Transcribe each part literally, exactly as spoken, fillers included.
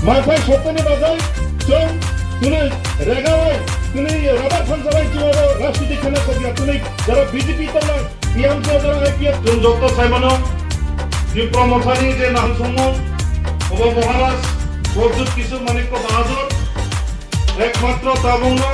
Mangphai sotoni bagwi chwng twnwi rega bai, twnwi rubber phansa bai chwng oro rajniti kheno kok ya, twnwi jara B J P tongnai, T M C jara I P F. Chwng joto sai mano, Tipra Mothani je nangsongmung, obo Maharaj Pradyut Kishore Manikya Bahadur, ekmatro tabukno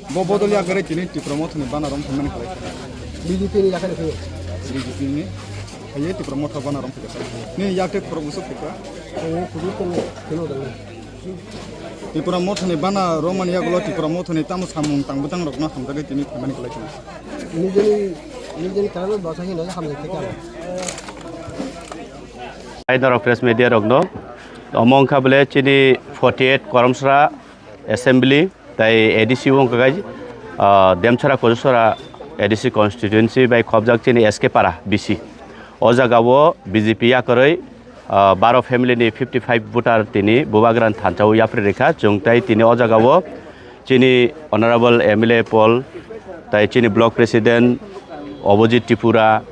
Bo bodol ya gare tini Tipra Mothani bana rom thangmani khlai. B J P ni yakhai phai. B J P ni. Haye Tipra Motha bana rom thangka. Ni yakte khorok busuk thangka. Ang kudu tong khelo dang. Tipra Mothani bana romani yagulo Tipra Mothani tamo samung tang bwtang rokno hamjagwi tini khaimani khlai kha. Nijeni, nijeni karano bwsa hino hamjak thika. Ai norok press media rokno omo wngkha bole chini forty eight Koromsra Assembly tai A D C wngkha gai, ah, Demchara Kojusora A D C constituency bai khobjak chini S K Para B C. O jagao B J P yakarwi ah, baro family ni fifty five voter tini Bubagrani thansa o yapri rikha. Chwng tai tini o jaga o chini Honorable M L A Paul, tai chini Block President Abhijit Tripura,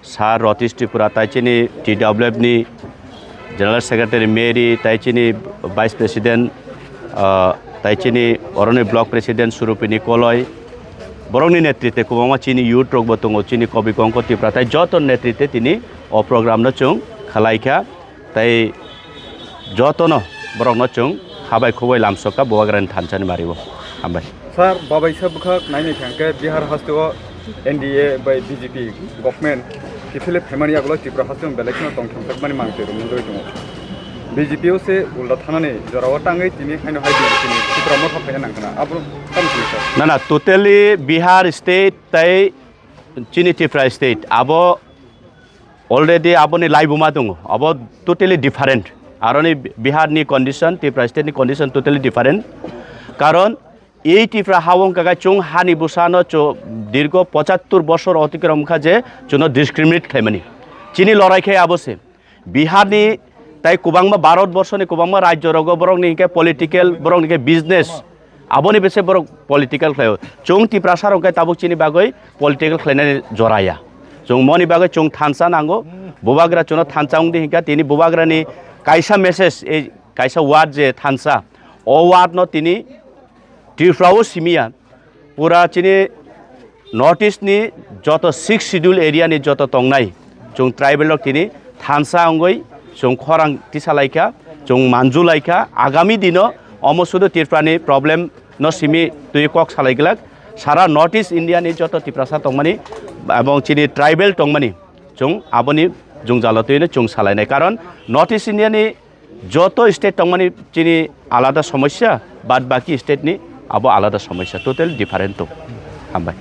Sir Ratish Tripura, tai chini T W F ni General Secretary Mary, tai chini Vice President, ah, tai chini oroni Block President Surupini Koloi, borokni netrite kwbangma chini youth rokbo tongo, chini Kobi Kongko Tripura, tai joto netrite tini o program no chwng khalai kha, tai jotono borokno chwng habai khubui lamsok kha Bubagrani thansa ni mario. Hambai. Sir, babai sa bwkhak nainai thang khe Bihar haste o N D A bai B J P government kiphilwi phaimani yagulo Tripura haste o belai kheno tongthokjakmani mangtwi rwmani bagwi tongo. B J P o se ulda thanani jorao tangwi tini haino hai B J P ni Tripura motha phaina nang khna. Abo tamo khe sir? Na, na, totally Bihar state tai chini Tripura state abo already aboni laibuma tongo, abo totally different. Aroni Bihar ni condition, Tripura state ni condition totally different. Karon ei Tripura ha wngkha khe chwng hani bwsano cho-, dirgo pochattor bosor otikrom wngkha je chwngno discriminate khlaimani. Chini lorai khe abo se. Bihar ni tai kwbangma Bharat borsho ni kwbangma rajyo rogo borok ni hinkhe political, borok ni hinkhe business, aboni bese borok political khlaio. Chwng Tiprasa rok khe tabuk chini bagwi political khlainani jora ya. Chwng moni bagwi chwng thansa nango. Bubagra chwngno thansa wngdi hinkha tini Bubagra ni kaisa message, ei kaisa word je thansa, o word no tini Tripura o simiya, pura chini North East ni joto six schedule area ni joto tongnai chwng tribal rok tini thansa wngwi chwng khorang tisa laikha, chwng manju laikha. Agami dino omo sudu Tripura ni problem no simi twi kok salai glak. Sara North East India ni joto Tiprasa tongmani ebong chini tribal tongmani chwng aboni jwngjalo twino chwng salainai. Karon North East India ni joto state tongmani chini alada somosya, bad baki state ni abo alada somosya, totally different to. Hambai.